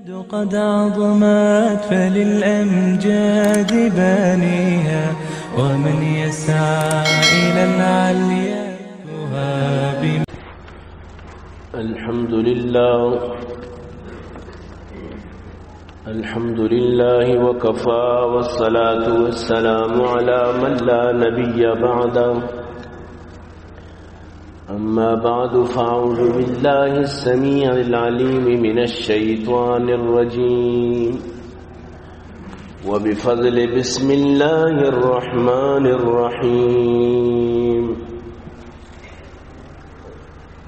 قد عظمت فللأمجاد بانيها، ومن يسعى إلى العليا يهاب. الحمد لله. الحمد لله وكفى، والصلاة والسلام على من لا نبي بعده. أما بعد، فأعوذ بالله السميع العليم من الشيطان الرجيم. وبفضل بسم الله الرحمن الرحيم.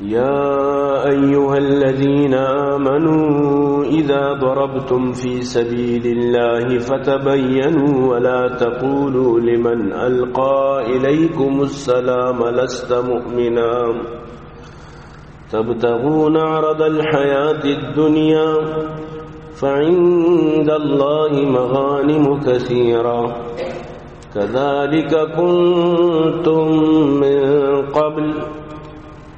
يا أيها الذين آمنوا إذا ضربتم في سبيل الله فتبينوا ولا تقولوا لمن ألقى إليكم السلام لست مؤمنا تبتغون عرض الحياة الدنيا فعند الله مغانم كثيرة كذلك كنتم من قبل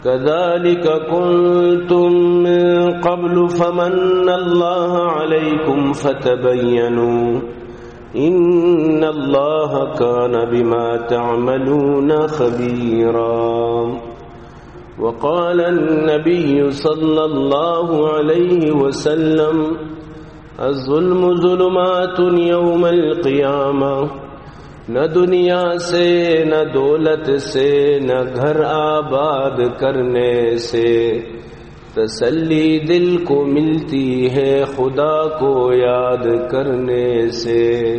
كذلك كنتم من قبل فمن الله عليكم فتبينوا إن الله كان بما تعملون خبيرا. وقال النبي صلى الله عليه وسلم، الظلم ظلمات يوم القيامة، نہ دنیا سے، نہ دولت سے، نہ گھر آباد کرنے سے، تسلی دل کو ملتی ہے خدا کو یاد کرنے سے۔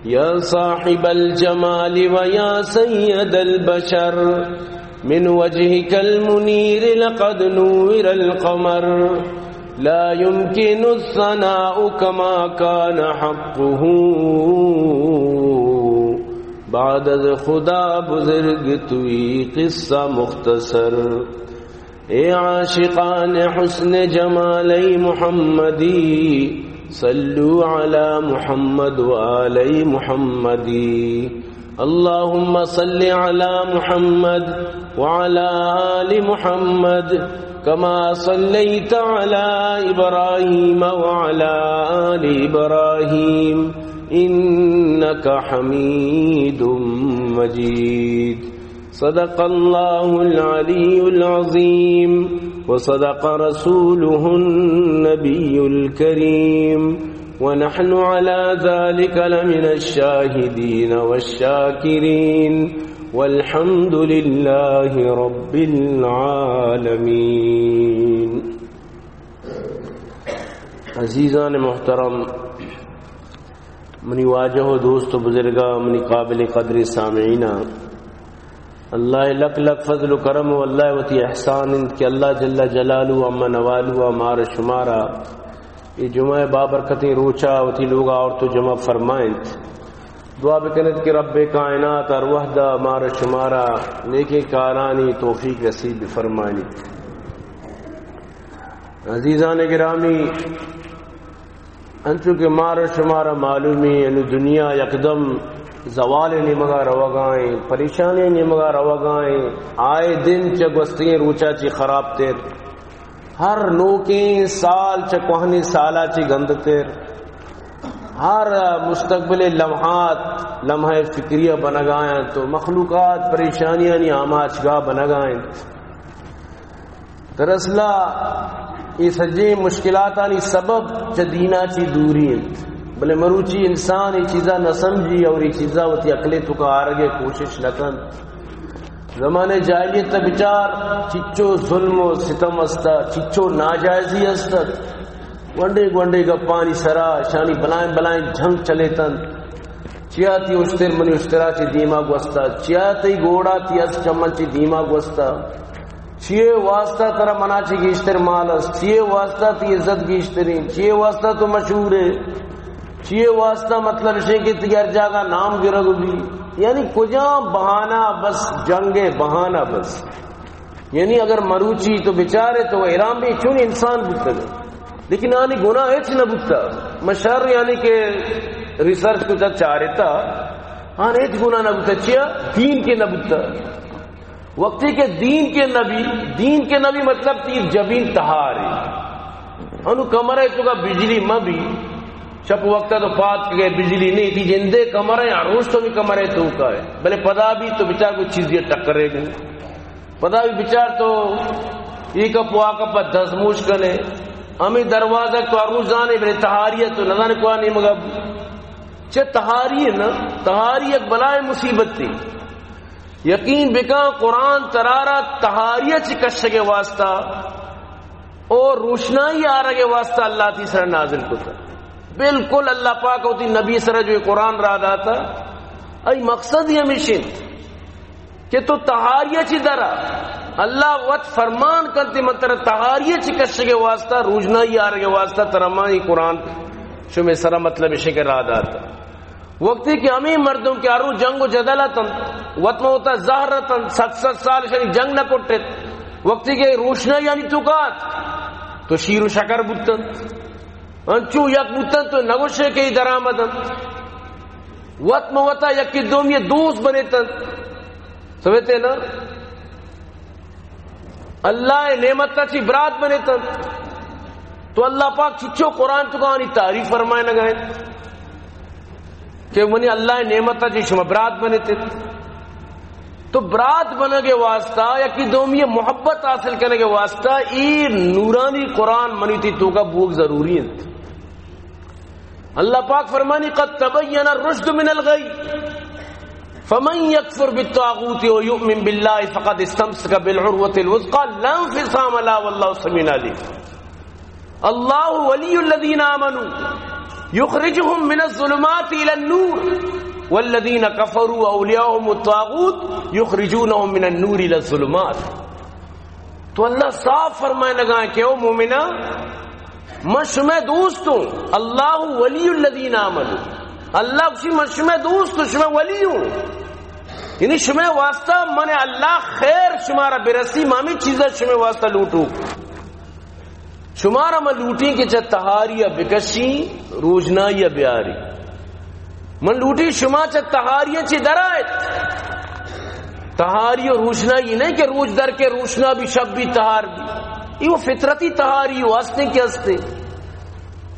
يا صاحب الجمال ويا سيد البشر، من وجهك المنير لقد نور القمر، لا يمكن الثناء كما كان حقه، بعد از خدا بزرگ توئی قصہ مختصر۔ اے عاشقان حسن جمال محمدی، صلوا علی محمد و آل محمدی۔ اللهم صل على محمد وعلى آل محمد كما صليت على إبراهيم وعلى آل إبراهيم إنك حميد مجيد. صدق الله العلي العظيم وصدق رسوله النبي الكريم ونحن على ذلك لمن الشاهدين والشاكرين والحمد لله رب العالمين. عزیزان محترم، منی واجہ و دوست و بزرگاں، منی قابل قدر سامعیناں، اللہ لک لک فضل و کرم و اللہ وتی احسان انت کہ اللہ جل جلالہ و عم نوالہ مار شمارا اے جمعہ بابرکتیں روچا وتی لوگا آورت و جمع فرمائنت۔ دعا بکنت کہ رب کائنات ہر وحدہ مار شمارا نیکیں کارانی توفیق نصیب بفرمائنیت۔ عزیزان گرامی، انچو کہ مارا شمارا معلومی، انو دنیا یکدم زوال نیمگا روگائیں، پریشانی نیمگا روگائیں، آئے دن چہ گوستگیں روچا چی خراب تر، ہر نوکیں سال چہ کوہنیں سالا چی گند تر، ہر مستقبل لمحات لمحہ فکریہ بنگائیں تو مخلوقات پریشانیانی آماچگاہ بنگائیں۔ دراصل اے سجیں مشکلاتانی سبب چہ دینا چی دوری انت، بلے مروچی انسان اے چیزا نہ سمجھی اور اے چیزا وتی عقلے توکا آرگے کوشش نہ کنت۔ زمانے جاہلیت بچار، چچو ظلم و ستم استا، چچو ناجائزی استت، گونڈے گونڈے گپانی سرا شانی بلائیں بلائیں جھنگ چلیتنت۔ چیا تی اشتر منی اشترا چی دیما گوستا، چیا تی گوڑا تی اس چمن چی دیما گوستا، چیے واسطہ ترا منا چی گیشتر مال است، چیے واسطہ تی عزت گیشترین، چیے واسطہ تو مشہور ہے، چیے واسطہ مطلب شے کہ تی ہر جاگہ نام گرگ بھی، یعنی کجام بہانہ بس جنگ بہانہ بس۔ یعنی اگر مروچی تو بچارے تو ایران بھی چون انسان بوتگ، لیکن آنی گناہ ہچ نہ بوتا۔ من شر یعنی کہ ریسرچ کتا چارتا، آن ہچ گناہ نہ بوتا۔ چیا؟ دین کے نہ بوتا۔ وقتی کہ دین کے نبی، دین کے نبی مطلب تیر جبین تہاری۔ انو کمرہ توکا بجلی مہ بی، شپ وقتا تو پاد کہ گئے بجلی نہیں تھی، جندے کمرہ ہر روز تو بھی کمرہ توکا ہے، بلے پدا بھی تو بچار کوئی چیزی ٹکرے گی۔ پدا بھی بچار تو ای کپ وا کپ دزموش کنے، ہمیں دروازہ تو ہر روز زانے، بلے تہاری ہے تو نہ زانے کوا نیمگا۔ چہ تہاری ہے نا، تہاری ایک بلائے مصیبت تھی۔ یقین بکن، قرآن ترارا تہاری چی کشگ واسطہ او روشنائی آرگ واسطہ اللہ تی سر نازل کتا۔ بالکل اللہ پاک وتی نبی سر جو قرآن را داتا، ای مقصد ہی ہمیش انت کہ تو تہاری چی درا، اللہ وت فرمان کنتی من ترا تہاری چی کشگ واسطہ، روشنائی آرگ واسطہ ترا ما ای قرآن شمے سر مطلب اشے کہ را داتا۔ وقتی کہ ہمیں مردم کہ ہر روز جنگ و جدل اتنت، وت مہ وتا زہر اتنت، ست ست سال شری جنگ نہ کٹت، وقتی کہ روشنائی یعنی تو کات، تو شیر و شکر بوتنت، انچو یک بوتنت تو نگوشے کہ ای درآمد انت۔ وت مہ وتا یکی دومی دوست بنیتنت۔ سمجھتے نا؟ اللہ نعمت چی برات بنیتنت۔ تو اللہ پاک چچو قرآن تو کہانی تعریف فرمائے نگائے کہ منی اللہ نعمت چی شما برات بنیتنت۔ تو برات بنگ واسطہ، یکی دومی محبت حاصل کرنے کے واسطہ، ای نورانی قرآن منی تی توکا بوگ ضروری انت۔ اللہ پاک فرمانی، "قد تبین الرشد من الغی، فمن یکفر بالطاغوت و یؤمن باللہ فقد استمسک بالعروة الوثقی لا انفصام لها واللہ سمیع علیم۔ اللہ ولی الذین آمنوا یخرجهم من الظلمات الی النور والذین کفروا اولیاؤهم الطاغوت یخرجونهم من النور الی الظلمات۔" تو اللہ صاف فرمائے لگا کہ او مومنا، من شمئے دوست ہوں، اللہ ولی الذین آمنوا۔ اللہ گوشی من شمئے دوست ہوں، شمئے ولی ہوں۔ یعنی شمئے واسطہ من اللہ خیر شمارا برسی، ما ہمیں چیزا شمئے واسطہ لوٹو۔ شمارا من لوٹیں کہ چہ تہاری بکشی، روشنائی بیاری۔ من لوٹی شما چہ تہاری چی درائت۔ تہاری و روشنائی نہیں کہ روچ در کے روشنا بھی، شپ بھی تہار بھی۔ یہ وہ فطرتی تہاری و ہستے کہ ہستے۔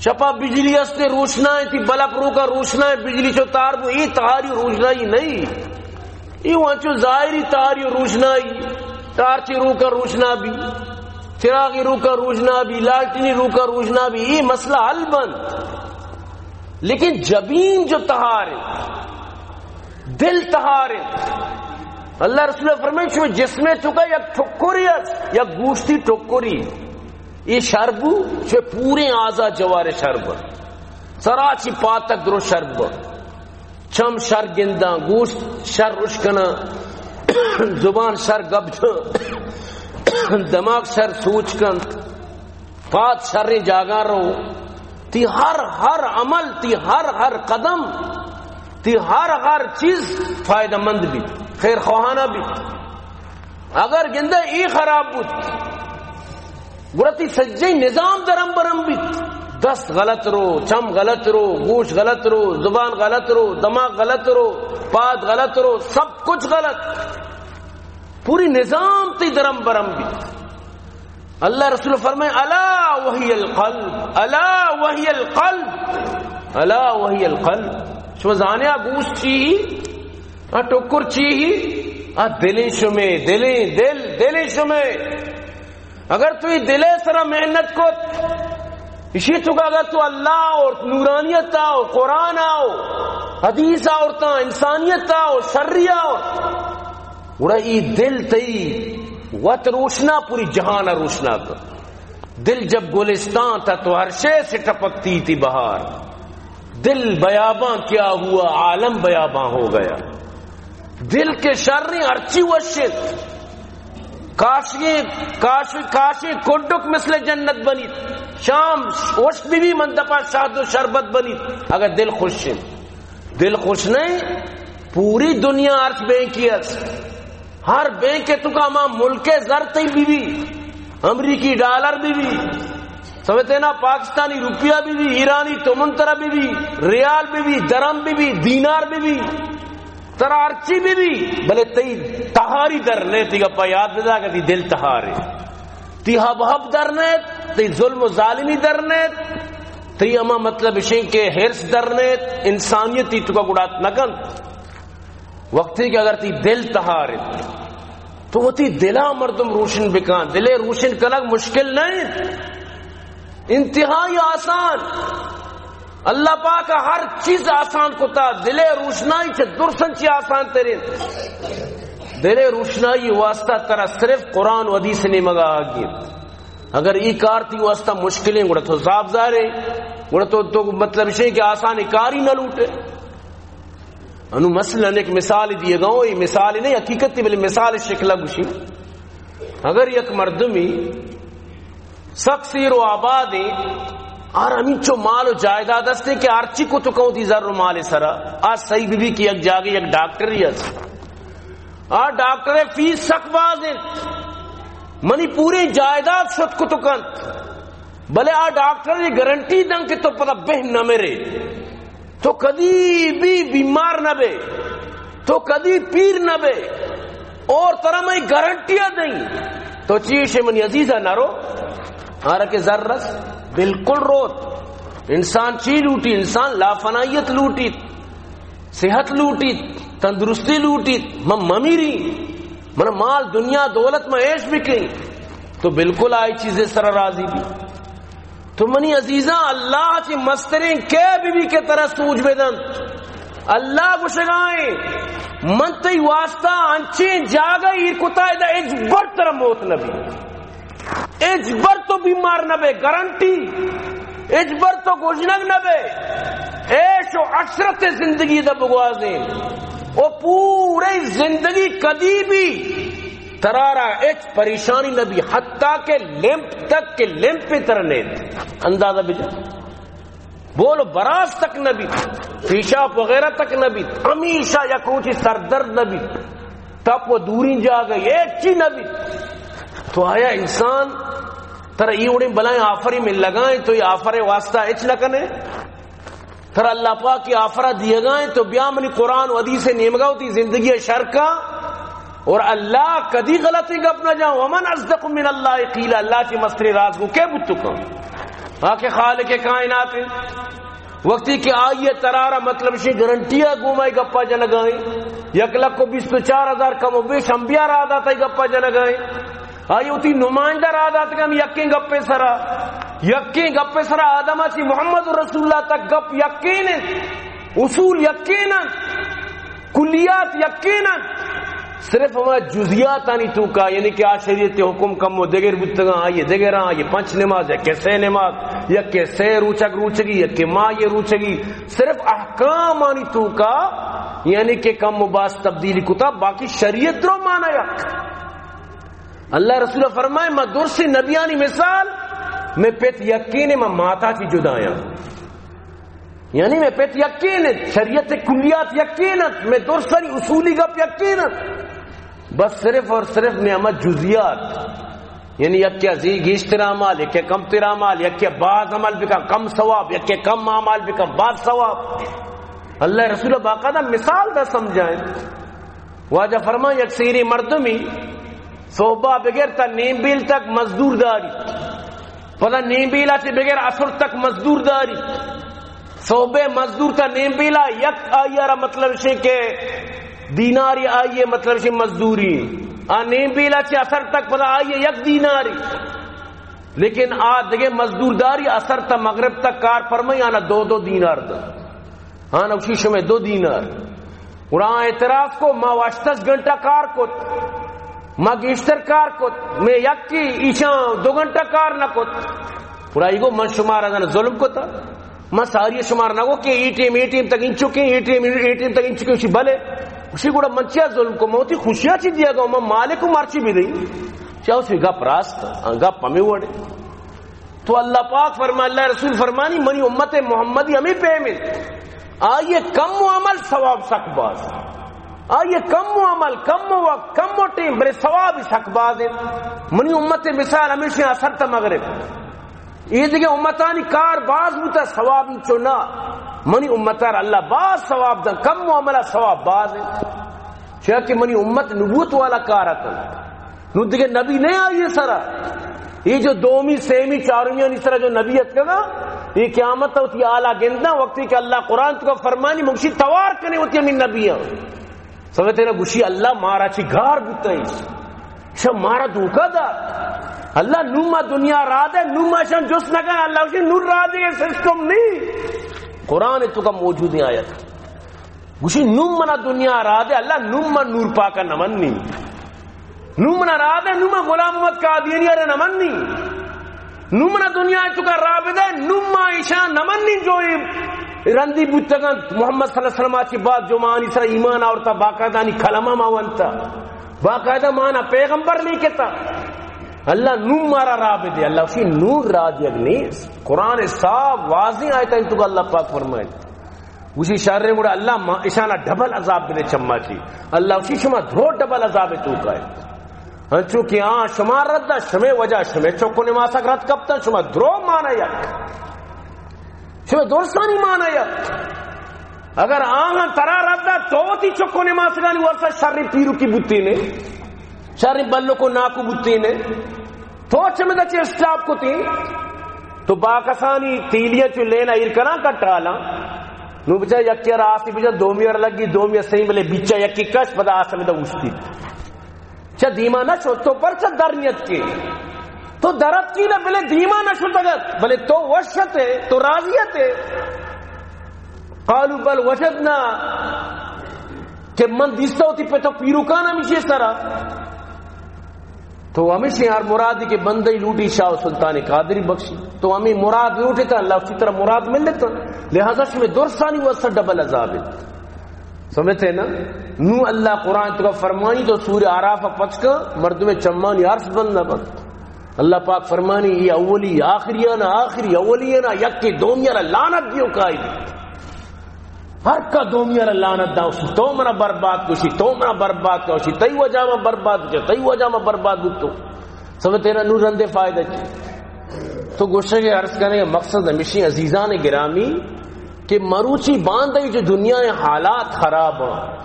شپا بجلی ہستے، روشنا ہے، تی بلب روکا روشنا ہے، بجلی چو تار بو، یہ تہاری و روشنائی نہیں۔ یہ وانچو ظاہری تہاری و روشنائی، ٹارچی روکا روشنا بھی، چراغی روکا روشنا بھی، لالٹینی روکا روشنا بھی، یہ مسئلہ حل بند۔ لیکن جبین جو تہار انت، دل تہار انت۔ اللہ رسول فرمائے، شما جسم توکا یک ٹکری است، یک گوشتی ٹکری۔ یہ شر بو، شما پورے اعضا جوارے شر بو۔ سرا چی پا تک درو شر بو۔ چم شر گنداں، گوشت شر اشکناں، زبان شر گپ جاں، دماغ شر سوچ کنت۔ پاد شریں جاگاں رو، تی ہر، ہر عمل، تی ہر، ہر قدم، تی ہر، ہر چیز فائدہ مند بیت، خیر خواہانہ بیت۔ اگر گندے ای خراب بوت، گڑا تی سجیں نظام درم برم بیت۔ دست غلط رو، چم غلط رو، گوش غلط رو، زبان غلط رو، دماغ غلط رو، پاد غلط رو، سب کچھ غلط۔ پوری نظام تی درم برم بیت۔ اللہ رسول فرمائے، الا وهي القلب، الا وهي القلب، الا وهي القلب۔ شما زانے آ گوشت چی ہی؟ آ ٹکر چی ہی؟ آ دلیں شمے، دلیں، دل، دلیں شمے۔ اگر تو یہ دلے سرا محنت کت، اشی تو اگر تو اللہ اور نورانیت آ اور قرآن آ اور حدیث آ اور تا انسانیت آ اور شری آ اور گڑا ای دل تئی وت روشنا، پوری جہان روشنا کن۔ دل جب گلستان تھا تو ہر شے سے ٹپکتی تھی بہار۔ دل بیاباں کیا ہوا، عالم بیاباں ہو گیا۔ دل کے شریں ہرچی وشت۔ کاشی، کاش، کاشی کڈک مثل جنت بنیت۔ شام وشت بی بی من دپا شہد و شربت بنیت۔ اگر دل خوش انت۔ دل خوش نہیں، پوری دنیا ارچ بینکی است۔ ہر بینک توکا ہما ملک زر تئی بی بی، امریکی ڈالر بی بی، سمجھتے نا، پاکستانی روپیہ بی بی، ایرانی تومن ترا بی بی، ریال بی بی، درم بی بی، دینار بی بی، ترا ہرچی بی بی، بلے تئی تہاری در نے، تی گپا یاد بدا کہ تی دل تہارے۔ تی ہب ہب در نے، تئی ظلم و ظالمی در نیت، تئی ہما مطلب اشیں کہ حرص در نیت، انسانیت تئی توکا گڑات نہ کنت۔ وقتی کہ اگر تئی دل تہار انت، تو وتی دلا مردم روشن بکن۔ دلے روشن کنگ مشکل نہ انت، انتہائی آسان۔ اللہ پاک ہر چیز آسان کتا، دلے روشنائی چہ درسن چی آسان ترین۔ دلے روشنائی واسطہ ترا صرف قرآن و حدیث نیمگا آگی۔ اگر ای کار تئی واسطہ مشکلیں، گڑا تو زاب زارے، گڑا تو، تو مطلب شے کہ آسان کاری نہ لوٹے۔ انو مثلاً ایک مثال دیے گا ہوں، یہ مثال نہیں حقیقت تھی، بلے مثال شکل گوشی۔ اگر یک مردمی سک سیر و آباد ہیں، اور ہمینچو مال و جائیداد ہستے کہ ہرچی کو تو کہوں تئی زر و مال سرا، آ صحیح بی بی کہ یک جاگے یک ڈاکٹر ہی ہست۔ آ ڈاکٹر فیس سک باز ہیں، منی پورے جائیداد شت کو تو کنت، بلے آ ڈاکٹر یہ گارنٹی دن کہ تو پدا بہ نہ مرے۔ تو کدی بھی بیمار نہ بے، تو کدی پیر نہ بے، اور ترا میں گارنٹیاں دیں۔ تو چی شے منی عزیزا نہ رو، آرا کہ زر رس، بالکل روت۔ انسان چی لوٹی؟ انسان لافنائیت لوٹیت، صحت لوٹیت، تندرستی لوٹیت، من ممیری، من مال دنیا دولت میں عیش بکیں، تو بالکل آئی چیزیں سر راضی بھی۔ تو منی عزیزاں، اللہ چہ مستریں کئے بہ بی کہ ترا سوج بدنت؟ اللہ گوشگائیں، من تئی واسطہ انچیں جاگہ ایر کتا، ادا ہچبر ترا موت نہ بی، ہچبر تو بیمار نہ بے، گارنٹی، ہچبر تو گژنگ نہ بے، عیش و عشرت زندگی دا بگوازیں، و پورے زندگی کدی بھی ترارا ہچ پریشانی نہ بی، حتیٰ کہ لمپ تک، کہ لمپ تر نیت، اندازہ بجا، بول و براز تک نہ بی، پیشاب وغیرہ تک نہ بی، ہمیشہ یک روچی سردرد نہ بی، تپ و دورین جاگہ، ہچی نہ بی۔ تو آیا انسان ترا ای وڑیں بلائیں آفری مل لگائیں، تو یہ آفر واسطہ ہچ نہ کنے؟ ترا اللہ پاک کی آفرا دیگا ہیں، تو بیا منی قرآن و حدیث نیمگا وتی زندگی شر کا۔ اور اللہ کدی غلطیں گپ نہ جان۔ ومن اصدق من اللہ قیلا، اللہ چی مستریں راز گو کئے بوت کن؟ آ کہ خالق کائنات ہیں۔ وقتی کہ آئیے ترارا مطلب شی گارنٹی ہے، گو مائی گپا جنگائیں، یک لکھ و بیست و چار ہزار کم و بیش انبیاء را داتا گپا جنگائیں۔ آئی وتی نمائندہ را داتگ ہم یکیں گپے سرا، یکیں گپے سرا آدم چی محمد رسول اللہ تک گپ یکین انت، اصول یکین انت، کلیات یکین انت، صرف ہما جزیات آنی توکا، یعنی کہ آ شریعت حکم کم و دگر بوتگاں، آئیے دگراں، آئیے پنچ نماز، یکے سے نماز، یکے سے روچگ روچگی، یکے ماہ یہ روچگی، صرف احکام آنی توکا، یعنی کہ کم و باز تبدیلی کتا، باقی شریعت رو مانا یک۔ اللہ رسول فرمائے، ما درسیں نبیانی مثال، میں پت یقین، ما ماتا چی جدایاں۔ یعنی میں پت یقین، شریعت کلیات یقین، میں درسانی اصولی گپ یقین۔ بس صرف اور صرف میں ہما جزیات، یعنی یک کہ زی گیشتر اعمال، یک کہ کم تر اعمال، یک کہ باز عمل بکا کم ثواب، یک کہ کم اعمال بکا باز ثواب۔ اللہ رسول باقاعدہ مثال دا سمجھائیں۔ واجہ فرمان، یک سیری مردمی صحبہ بگر تا نیم بیل تک مزدور داری، پدا نیم بیلا چہ بگر عصر تک مزدور داری، صحبہ مزدور تا نیم بیلا یک آئی را مطلب شے کہ دیناری آئیے مطلب شے مزدوری، آ نیم بیلا چہ عصر تک پدا آئیے یک دیناری، لیکن آ دگہ مزدور داری عصر تا مغرب تک کار فرمائی، آنا دو دو دینار دا۔ ہاں، نوشی شمے دو دینار۔ گڑا آ اعتراض کو، ما واشتس گھنٹہ کار کت، ما گیشتر کار کت، میں یکی ایشاں دو گھنٹہ کار نہ کت۔ گڑا ای گو، من شمارا زن ظلم کتا؟ ما ساری شمار نہ گو کہ ای ٹیم، ای ٹیم تک انچو کے، ای ٹیم، ای ٹیم تک انچو کے، اسی بلے۔ اسی گڑا من چیا ظلم کو؟ من وتی خوشیا چی دیا گا، من مالک و مرچی بھی دئی۔ چیا اسی گپ راست، آ گپ ہمیں وڑے۔ تو اللہ پاک فرما، اللہ رسول فرمانی، منی امت محمدی ہمیں پیم انت۔ آئیے کم و عمل ثواب سک باز۔ آئیے کم و عمل، کم و وقت، کم و ٹیم، بلے ثواب سک باز انت۔ منی امت مثال ہمیشہ عصر تا مغرب۔ یہ دیگہ امتانی کار باز بوتا، ثواب انچو نہ۔ منی امتار اللہ باز ثواب دن، کم و عمل ثواب باز انت۔ چیا کہ منی امت نبوت والا کار کن۔ نو دیگہ نبی نہیں آئیے سرا۔ یہ جو دومی، سیمی، چارمی آنی سرا جو نبی اتکگا، یہ قیامت وتی حالا گندنا، وقتی کہ اللہ قرآن تو کا فرمانی، مگشی توار کنے وتی ہمیں نبیاں۔ سمجھتے نا، گوشی اللہ مارا چی گار بوتا ہے۔ شا مارا دھوکہ دا۔ اللہ نو ما دنیا را دے، نو ما شان جس نہ کن، اللہ گوشی نور را دے، سسٹم نہیں۔ قرآن تو کا موجود ہے آیت۔ گوشی نو منا دنیا را دے، اللہ نو ما نور پاکا نمنی۔ نو منا را دے، نو ما غلام محمد قادیانی ارے نمنی۔ نو منا دنیا تو کا را بدے، نو ما ایشان نمنی جو اے رندی بوتگن۔ محمد صلی اللہ علیہ وسلم آچی بعد جو مانی سر ایمان آورتا، باقاعدہ آنی کلمہ ما ونتا، باقاعدہ مانا پیغمبر لیکتا۔ اللہ نو مارا را بدے، اللہ اسی نور را دیگ نیست۔ قرآن صاف واضح آیت ہے تو کا اللہ پاک فرمائے۔ گوشی شر گڑا اللہ ما اشانا ڈبل عذاب بدے چما چی۔ اللہ گوشی شما درو ڈبل عذاب تو کا ہے۔ انچو کہ آ شما رد دا، شمے وجہ شمے چکو نماسک رد کپتا، شما درو مانا یک۔ شمے درسانی مانا یک۔ اگر آہاں ترا رد دا تو تی چکو نماسکانی ورسا شر پیرو کی بوتی نے، شر بلو کو ناکو بوتی نے۔ تو چمدا چہ اسٹاپ کتی، تو باکسانی تیلیاں چو لینا ایر کناں کٹالاں۔ نو بچا یکی را آسی بجن، دومی را لگی، دومی سہی، بلے بیچا یکی کش، پدا آس ہمدا اوشتی۔ چا دیما نہ شو، تو پرچا در نیت کے؟ تو درت کی نہ، بلے دیما نہ شو تگت، بلے تو وشتے، تو راضیتے۔ قالوا بل وجدنا، کہ من دیستا ہوتی پہ تو پیروکان ہمیشی سرا۔ تو ہمیشی ہر مرادی کہ بندے لوٹی شاہ سلطان قادری بخشی۔ تو ہمیں مراد لوٹے تا، اللہ اسی طرح مراد مل لیتا۔ لہذا شمے درسانی واسطہ ڈبل عذاب ہے۔ سمجھتے ہیں نا؟ نو اللہ قرآن تو کا فرمانی تو سورہ آراف پچ کا مردم چمانی عرض بند نہ بند۔ اللہ پاک فرمانی، یہ اولی آخری ہے نا، آخری اولی ہے نا، یک کے دومی را لعنت دیو کائی دی۔ ہر کا دومی را لعنت دا، تو منا برباد کشی، تو منا برباد کشی، تئی وجہ ما برباد کشی، تئی وجہ ما برباد بوتو۔ سمجھتے نا، نو رندے فائدہ چی؟ تو گوشگ عرض کرنے کا مقصد ہمیشی عزیزان گرامی کہ مروچی باندئی جو دنیا حالات خراب ہیں،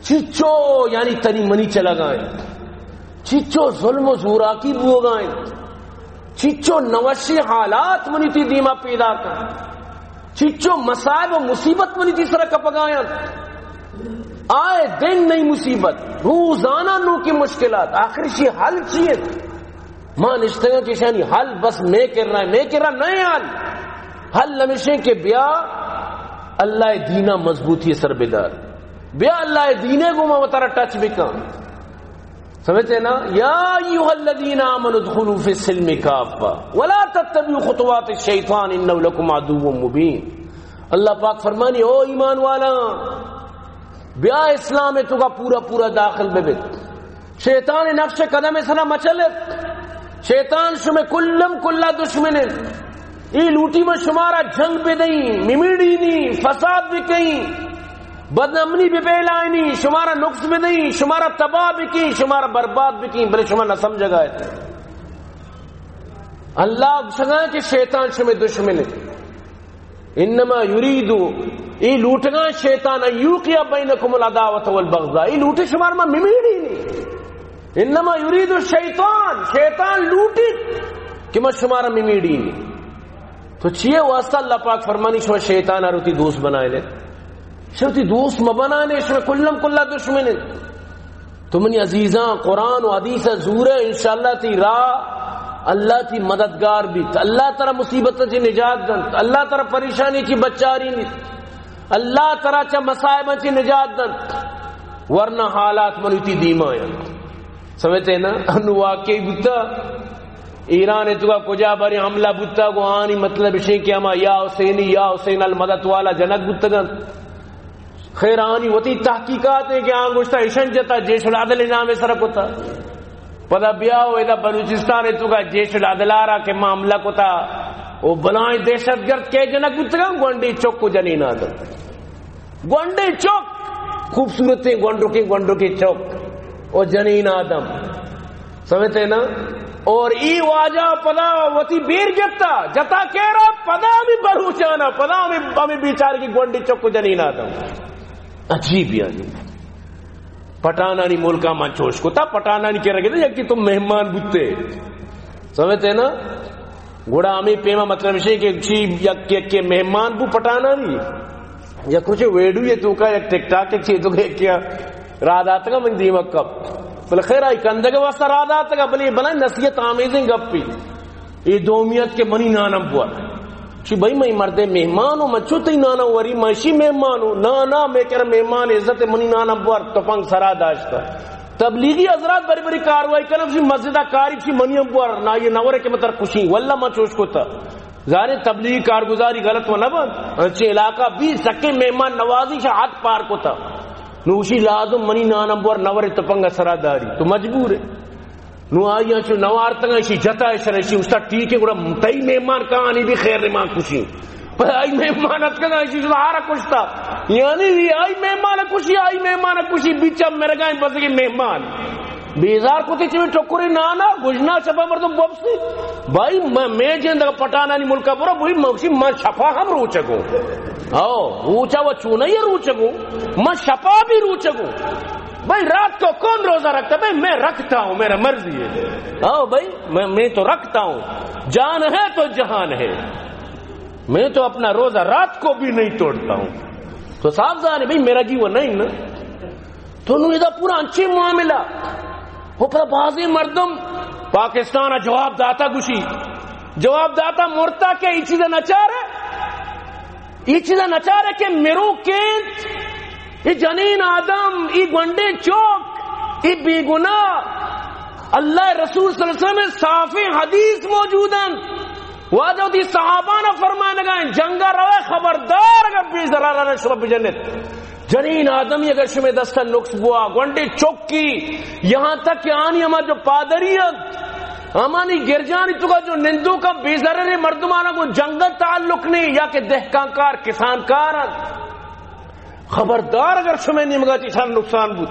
چچو یعنی تنی منی چلگا انت، چچو ظلم و زوراکی بوگا انت، چچو نوشی حالات منی تی دیما پیدا کن، چچو مصائب و مصیبت منی تی سر کپگا انت۔ آئے دن نئی مصیبت، روزانہ نو کی مشکلات، آخر شی حل چی انت؟ ما نشتگاں کہ شانی حل بس میں کر رہا ہے، میں کر رہا نہیں حل۔ حل ہمیشہ کہ بیا اللہ دینا مضبوطی سر بدار۔ بیا اللہ دینے کو ما ترا ٹچ بکن۔ سمجھتے نا؟ یا ایھا الذین آمنوا ادخلوا فی السلم کافہ ولا تتبعوا خطوات الشیطان انہ لکم عدو مبین۔ اللہ پاک فرمانی، او ایمان والا، بیا اسلام تو کا پورا پورا داخل ببت۔ شیطان نقش قدم سرا مچلت۔ شیطان شمے کلم کلا دشمن انت۔ ای لوٹی من شمارا جنگ بدئیں، ممیڑینی، فساد بکئیں، بدامنی بپیلائینی، شمارا نقص بدئیں، شمارا تباہ بکیں، شمارا برباد بکیں، بلے شما نہ سمجھگا ات۔ اللہ گشگا کہ شیطان شمے دشمن انت۔ انما یرید، ای لوٹگا شیطان، ان یوقع بینکم العداوۃ والبغضاء، ای لوٹی شمار ما ممیڑینی۔ انما یرید الشیطان، شیطان لوٹیت کہ ما شمارا ممیڑینی۔ تو چیئے واسطہ اللہ پاک فرمانی شما شیطان ءَ وتی دوست بنائے لے؟ شما وتی دوست مہ بنانے، شما کلم کلا دشمن انت۔ تو منی عزیزاں، قرآن و حدیث زور ہے، انشاءاللہ تی راہ اللہ تی مددگار بیت۔ اللہ ترا مصیبت چی نجات دنت، اللہ ترا پریشانی چی بچاری نیت، اللہ ترا چا مصائب چی نجات دنت، ورنہ حالات منی تی دیما انت۔ سمجھتے ہیں نا؟ انو واقعی بوتا، ایران تو کا کجا بارے حملہ بوتا، گو آنی مطلب شے کہ ہما یا حسینی، یا حسین المدد والا جنگ بوتگن۔ خیر، آنی وتی تحقیقات ہیں کہ آن گوشتا ایشن جتا، جیش العدل نام سر کتا۔ پدا بیا و ادا بلوچستان تو کا جیش العدل آرا کہ ما حملہ کتا، او بلائیں دہشت گرد کے جنگ بوتگن، گونڈی چک و جنین آدم۔ گونڈے چک، خوبصورتیں گونڈوکیں گونڈوکیں چک و جنین آدم، سمجھتے نا؟ اور ای واجہ پدا وتی بیر گپتا، جتا کیرا پدا ہمیں بلوچانا، پدا ہمیں، ہمیں بیچارے کی گونڈے چک و جنین آدم۔ عجیب یعنی۔ پٹھانانی ملکا من چوش کتا، پٹھانانی کیرا گپتا، یکی تو مہمان بوتے۔ سمجھتے نا؟ گڑا ہمیں پیما مطلب شے کہ چی یک، یک کے مہمان بو پٹانانی، یا کچھ ویڈیو یہ تو کا، یک ٹک ٹاک کے چی تو کہ کیا را داتگا من دیمک کپ۔ بلے خیر آئی کندگ واسطہ را داتگا، بلے بلے نصیحت آمیزیں گپی۔ اے دومیت کہ منی نانم بور۔ چی بھائی، میں مردے مہمان ہوں، من چو تئی نانا وری، من شی مہمان ہوں۔ نا، نا، میں کر مہمان عزت، منی نانم بور، تپنگ سرا داشتا۔ تبلیغی حضرات بری بری کاروائی کنم، شی مسجدہ کاری، شی منی ہم بور، نا یہ نورے کہ من تر کشی، واللہ من چوش کتا۔ ظاہر ہے تبلیغی کارگزاری غلط و نہ بند، انچے علاقہ بھی سکے مہمان نوازی شا حد پار کتا۔ نو شی لازم منی نانم بور، نورے تپنگ سرا داری، تو مجبور ہے۔ نو آئی چو نوارتگاں، ایشی جتا، ایشر ایشی استا ٹھیک ہے، گڑا تئی مہمان کہانی بھی خیر نمان کشی۔ پر آئی مہمان اتکگاں، ایشی شتا آرا کشتا۔ یعنی وی آئی مہمان کشی، آئی مہمان کشی، بیچا مرگائیں بزگی مہمان۔ بیزار کتی چوی ٹکری نانا، گژنا شپا مردم بوپسی۔ بھائی، میں، میں جند پٹانانی ملکا برو، بھائی، من شپا ہم روچگوں۔ او، روچا و چونئی روچگوں، من شپا بھی روچگوں۔ بھائی، رات کو کون روزہ رکھتا؟ بھائی، میں رکھتا ہوں، میرا مرضی ہے۔ ہاں بھائی، میں، میں تو رکھتا ہوں۔ جان ہے تو جہان ہے۔ میں تو اپنا روزہ رات کو بھی نہیں توڑتا ہوں۔ تو صاف ظاہر ہے بھائی، میرا جی وہ نہیں نا۔ تو نو ادا پورا انچے معاملہ۔ وہ پر بعضی مردم پاکستان جواب داتا گشی۔ جواب داتا مرتا کہ ای چیز نچار ہے۔ ای چیزا نچارے کہ مروکیں، ای جنین آدم، ای گونڈیں چوک، ای بے گناہ، اللہ رسول صلی اللہ علیہ وسلم صافیں حدیث موجود انت۔ واجہ وتی صحابانا فرمائنگا انت، جنگا روے خبردار اگر بے ضررانہ شما بجنت۔ جنین آدمی اگر شمے دستا نقص بوا، گونڈیں چوکی، یہاں تک کہ آنی ہما جو پادری انت، ہمانی گرجانی توکا جو نندوکاں بے ضرریں مردمانا گوں جنگل تعلق نہیں یا کہ دہکان کار، کسان کار انت۔ خبردار اگر شمے نیمگا چیشان نقصان بوت۔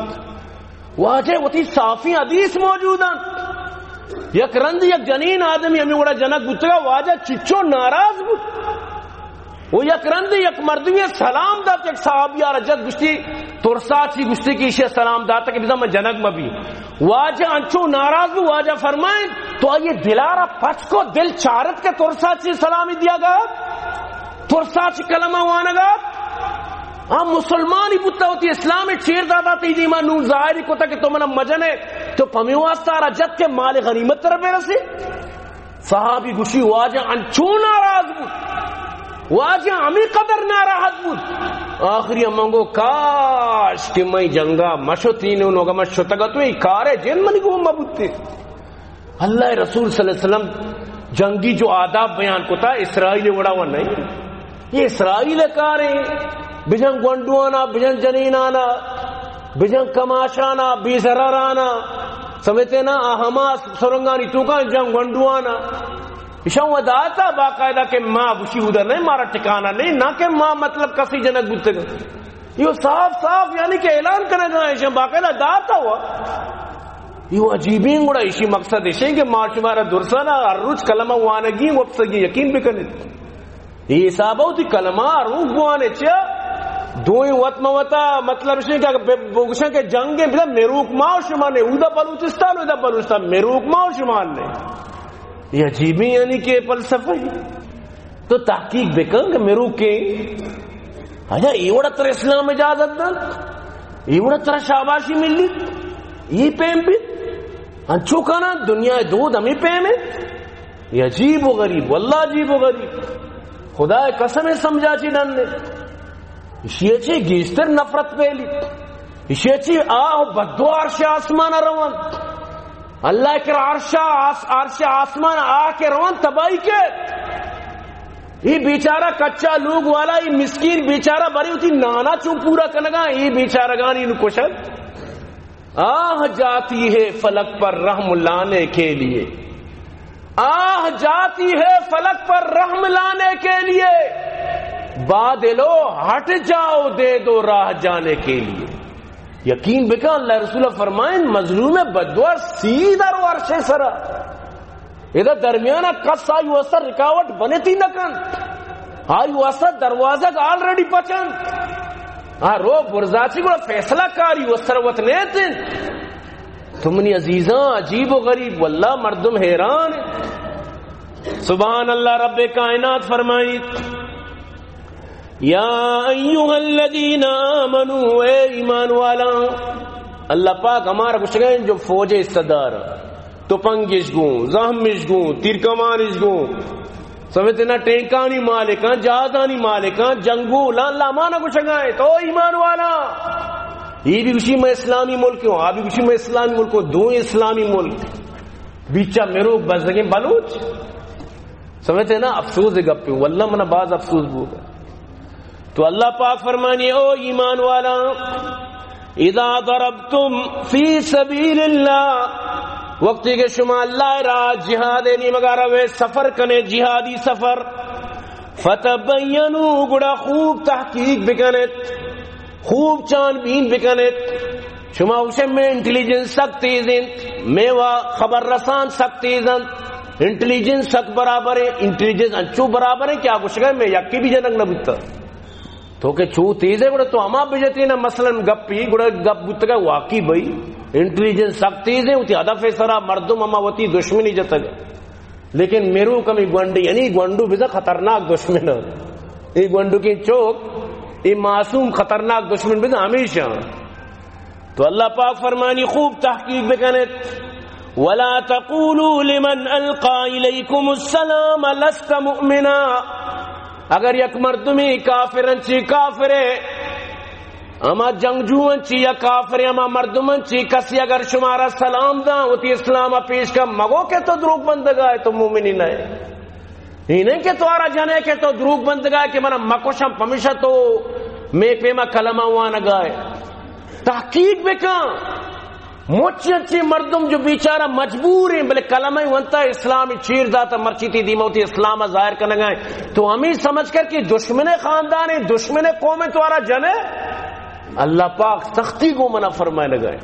واجہ وتی صافیں حدیث موجود انت۔ یک رند یک جنین آدمی ہمیں وڑا جنک بوتگا، واجہ چچو ناراض بوت۔ و یک رندے یک مردمے سلام دات، یک صحابی آرا جت، گشتی، ترسا چی؟ گشتی کہ ایشی سلام داتا کہ بزاں من جنگ مبی۔ واجہ انچو ناراض بو، واجہ فرمائیں، تو آئی دلارا پچ کو، دل چارت کہ ترسا چی سلامی دیا گا، ترسا چی کلمہ وانگا۔ ہم مسلمانی بوتا، وتی اسلام چیر داتا، تئی دیما نون ظاہری کتا کہ تو منا مجنے، تو پمی واسطہ آرا جت کہ مال غنیمت تر برسی۔ صحابی گشی، واجہ انچو ناراض بوت، واجہ ہمیں قدر ناراحت بوت۔ آخری ہم گو، کاش کہ میں جنگا مشتین و نوگا من شتگت و ای کارے جن منی گو مبوتے۔ اللہ رسول صلی اللہ علیہ وسلم جنگی جو آداب بیان کتا، اسرائیل وڑا و نہیں۔ یہ اسرائیل کاریں، بجن گونڈوانا، بجن جنینانا، بجن کماشانا، بے ضررانا، سمجھتے نا، آ ہما سرنگانی توکا جن گونڈوانا۔ ایشان و داتا باقاعدہ کہ ما گوشی اودا نہیں، مارا ٹھکانہ نہیں، نہ کہ ما مطلب کسی جنک بوتگا۔ یہ صاف صاف یعنی کہ اعلان کرنا گا، ایشان باقاعدہ داتا ہوا۔ یہ عجیبیں گڑا ایشی مقصد ایشیں کہ ما شمارا درسانا ہر روچ کلمہ وانگی وپسگی یقین بکنیت۔ اے حساب ءَ وتی کلمہ روک بوانے چیا؟ دوئیں وت مہ وتا، مطلب شے کہ اگر بہ-، بگوشاں کہ جنگ ءَ بدا مروک ما و شما نے، اودا بلوچستان، اودا بلوچستان، مروک ما و شما نے۔ یہ عجیبیں یعنی کہ فلسفہ ہے۔ تو تحقیق بکن کہ مروکیں، آیا اے وڑا ترا اسلام اجازت دنت؟ اے وڑا ترا شاباشی ملی؟ اے پیم بیت؟ انچو کنا دنیا دود ہمیں پیم ہے؟ یہ عجیب و غریب، واللہ عجیب و غریب۔ خدا قسم ہے سمجھا چی ڈن نے۔ اشی چی گیشتر نفرت پھیلی۔ اشی چی آہ و بددعا عرش آسمان روان۔ اللہ کے عرش آس-، عرش آسمان آہ کے روان تباہی کے۔ یہ بیچارہ کچا لوگ والا، یہ مسکین بیچارہ بری ہوتی نانا چون پورا کنگا، یہ بیچارہ گانی نو کشن۔ آہ جاتی ہے فلک پر رحم لانے کے لیے، آہ جاتی ہے فلک پر رحم لانے کے لیے، بادلو ہٹ جاؤ دے دو راہ جانے کے لیے۔ یقین بکن، اللہ رسول فرمائیں، مظلوم بددعا سیدھا رو عرش سرا۔ ادا درمیان کس آئی واسطہ رکاوٹ بنتی نہ کنت، آئی واسطہ دروازگ آلریڈی پچ انت۔ آ رو برزاچی گڑا فیصلہ کاری و ثروت نیت انت۔ تو منی عزیزاں، عجیب و غریب، واللہ مردم حیران انت۔ سبحان اللہ، رب کائنات فرمائیت، یا ایھا الذین آمنوا، اے ایمان والاں، اللہ پاک ہمارا گوشگا ایں جو فوج ءِ حصہ دار، تپنگش گوں، زہمش گوں، تیرکمانش گوں، سمجھتے نا، ٹینکانی مالکاں، جہازانی مالکاں، جنگولاں، اللہ ہمارا گوشگا ایں، تو ایمان والاں، یہ بھی گوشی میں اسلامی ملک ہوں، آ بھی گوشی میں اسلامی ملک ہوں، دو اسلامی ملک، بیچا میرو بزگیں بلوچ، سمجھتے نا، افسوس ءِ گپے، واللہ منا باز افسوس بوگا۔ تو اللہ پاک فرمانی، او ایمان والاں، اذا ضربتم فی سبیل اللہ، وقتی کہ شما اللہ ءِ راہ جہاد ءِ نیمگا روے، سفر کنے، جہادی سفر، فتبینوا، گڑا خوب تحقیق بکنت، خوب چان بین بکنت۔ شما گوشے میں انٹیلیجنس سک تیز انت، میں وا خبر رسان سک تیز انت، انٹیلیجنس سک برابر ہے، انٹیلیجنس انچو برابر ہے کہ آ گوشگا میں یکی بھی جنگ نہ بوتا۔ تو کہ چو تیز ہے، گڑا تو ہما بجتے نا، مثلاً گپی، گڑا گپ بوتگا واقعی بھئی، انٹیلیجنس سک تیز ہے، وتی ہدف سرا مردم ہما وتی دشمنی جتگ۔ لیکن میرو کمی گونڈی، یعنی گونڈو بزاں خطرناک دشمن ہے۔ یہ گونڈو کی چوک، یہ معصوم خطرناک دشمن بزاں ہمیشہ۔ تو اللہ پاک فرمانی، خوب تحقیق بکنت۔ ولا تقولوا لمن القى اليكم السلام لست مؤمنا۔ اگر یک مردمی کافرن چی کافرے، ہما جنگجوان چی یا کافرے، ہما مردمان چی کسی اگر شمارا سلام داں، وتی اسلام پیش کا، مگو کہ تو دروگ بندگا ہے، تو مومنی نہ ہے۔ یہ نہیں کہ تو آرا جنے کہ تو دروگ بندگا ہے کہ منا مکوشم، پمیشا تو میں پیما کلمہ وانگا ہے۔ تحقیق بکن۔ مچ انچیں مردم جو بیچارہ مجبور ہیں، بلے کلمہ ونتا اسلام چیر داتا، مرچی تی دیما وتی اسلام ظاہر کنگا ہیں۔ تو ہمیں سمجھ کر کہ دشمن خاندان ہے، دشمن قوم ہے، تو آرا جنے۔ اللہ پاک سختی کو منع فرمائے لگا ہے۔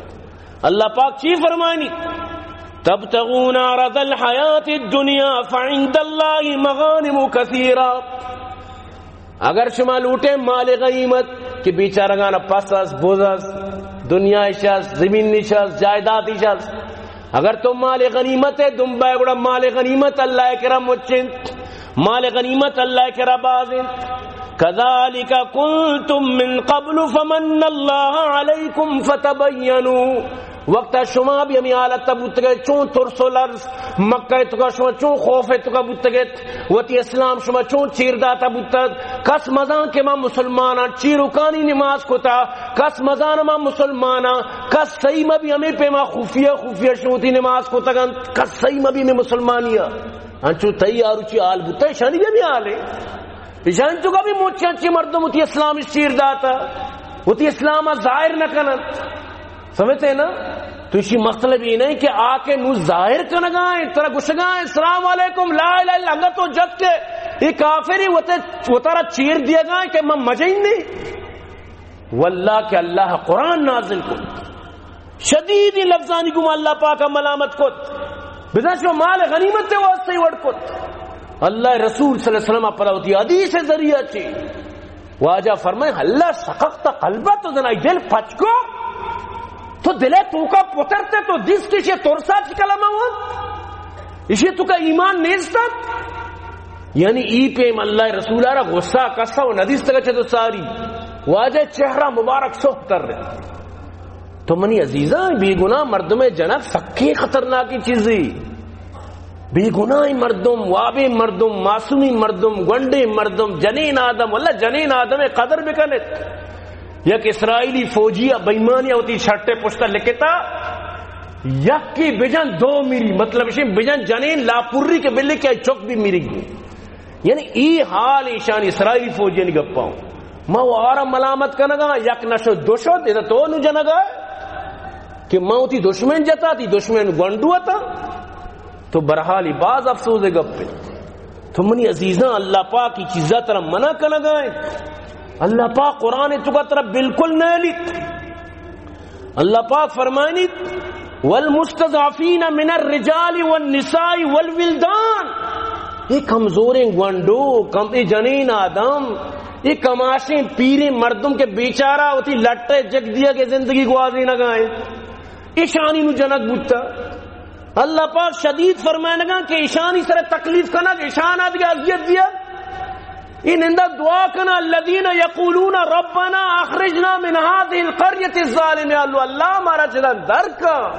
اللہ پاک چی فرمانی؟ تبتغون عرض الحیات الدنیا فعند اللہ مغانم کثیرہ۔ اگر شما لوٹے مال غنیمت کہ بیچارگان پس اس، بز اس، دنیا اش اس، زمین اش اس، جائیداد اش اس، اگر تو مال غنیمت ہے دنبا، گڑا مال غنیمت اللہ کرا مچنت، مال غنیمت اللہ کرا بازنت۔ کذالک کنتم من قبل فمن اللہ علیکم فتبینوا۔ وقتا شما بھی ہمیں حالت بوتگے، چون ترس و لرز مکہ توکا شما چون خوف توکا بوتگے، وتی اسلام شما چون چیر داتا بوتگ۔ کس مزان کہ ما مسلماناں، چیروکانی نماز کتا، کس مزان ما مسلماناں، کس صحیح مبی ہمیں پیما خفیہ خفیہ شوتی نماز کتگنت، کس صحیح مبی میں مسلمانیا۔ انچو تئی آروچی حال بوتا، ایشانی بھی ہمیں حال ہے۔ ایشان توکا بھی مچ انچیں مردم وتی اسلام چیر داتا، وتی اسلام ظاہر نہ کننت۔ سمجھتے ہیں نا؟ تو اسی مطلب یہ نہیں کہ آ کے نو ظاہر کنگا ہے، ترا گشگا ہے، السلام علیکم، لا الہ الا اللہ، تو جت کے یہ کافری وتے، وتارا چیر دیا گا ہے کہ من مجین نہیں۔ واللہ کہ اللہ قرآن نازل کت، شدیدیں لفظانی گوما اللہ پاک ملامت کت، بزاں شما مال غنیمت واسطے وڑ کت۔ اللہ رسول صلی اللہ علیہ وسلم پدا وتی حدیث ذریعہ چی واجہ فرمائے، اللہ سخفت قلبہ، تو زنائی دل پچ کو، تو دلے توکا پترتے، تو دیست کہ ایشی ترسا چی کلمہ ہوں، ایشی توکا ایمان نیستت۔ یعنی ای پیم اللہ رسول را غصہ کسا و ندیستگا چہ تو ساری، واجہ چہرہ مبارک سرخ تر رہے۔ تو منی عزیزاں، بے گناہ مردمے جنگ سکیں خطرناکیں چیزے۔ بے گناہیں مردم، وابیں مردم، معصومیں مردم، گونڈیں مردم، جنین آدم، واللہ جنین آدمے قدر بکنت۔ یک اسرائیلی فوجی ء بے ایمانی ء وتی شرٹ ء پشت ء لکھتا، یکی بجن دو میری، مطلب اش بجن جنین لاپری کہ بلے کہ چک بھی میری۔ یعنی ای حال ایشان اسرائیلی فوجیانی گپا ہوں۔ ما وارا ملامت کنگا، یک نشد دو شد، ادا تو نو جنگا کہ ما وتی دشمن جتا، تی دشمن گونڈو اتا۔ تو برحالی باز افسوس گپ ہے۔ تو منی عزیزاں، اللہ پاک ای چیزا ترا منع کنگا ہے۔ اللہ پاک قرآن توکا ترا بالکل نہ لیت۔ اللہ پاک فرمائنیت، والمستضعفین من الرجال والنساء والولدان۔ یہ کمزوریں گونڈو، کم، یہ جنین آدم، یہ کماشیں پیریں مردم کہ بیچارہ وتی لٹے جگ دیا کہ زندگی گوازینگا ہیں۔ ایشانی نو جنگ بوتا۔ اللہ پاک شدید فرمائنگا کہ اشانی سر تکلیف کنگ، اشان آدگہ اذیت دیگ۔ اے نندا دعا کنا، الذین یقولون ربنا اخرجنا من هذه القرية الظالم، یا اللہ، اللہ مارا چدا در کا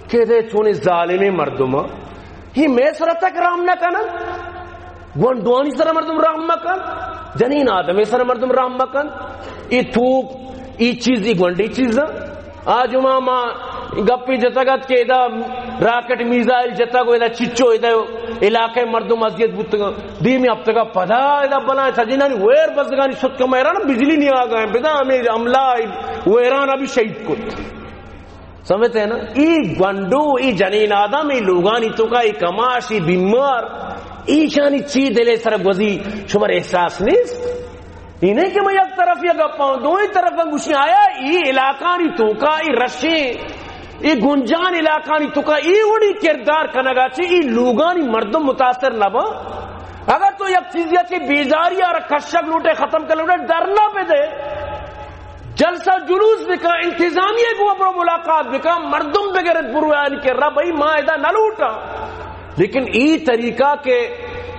کہ دے چونی ظالمیں مردم، ہی میں سر تک رحم نہ کنن۔ گونڈوانی سر مردم رحم مکن، جنین آدمی سر مردم رحم مکن۔ اے توپ، اے چیز، اے گونڈی چیز۔ آ جمعہ ما گپی جتگ ات کہ ادا راکٹ میزائل جتگ و ادا چچو ادا علاقہ مردم اذیت بوتگاں۔ دیمی ہفتگا پدا ادا بلائیں سجینانی ویر بزگانی ست کمائے رانا بجلی نہیں آگا ہیں۔ بدا ہمیں عملہ ویران ابھی شہید کت۔ سمجھتے ہیں نا؟ ای گونڈو، ای جنین آدم، ای لوگانی توکا، ای کماش، ای بیمار، ایشانی چی دلے سر گوزی شمار احساس نیست؟ ای نہیں کہ میں یک طرف یا گپاؤں، دوئی طرف ہم گوشی آیا، ای علاقانی توکا، ای رشیں، ای گنجان علاقانی توکا، ای وڑی کردار کنگا چی، ای لوگانی مردم متاثر نہ با۔ اگر تو یک چیزی چی بیزاری آرا کشک لوٹے، ختم کر لوٹے، دھرنا پہ دے۔ جلسہ جلوس بکا، انتظامیہ کو برو ملاقات بکا، مردم بگرد برو آنی کہ رب بھئی ما ادا نہ لوٹا۔ لیکن ای طریقہ کہ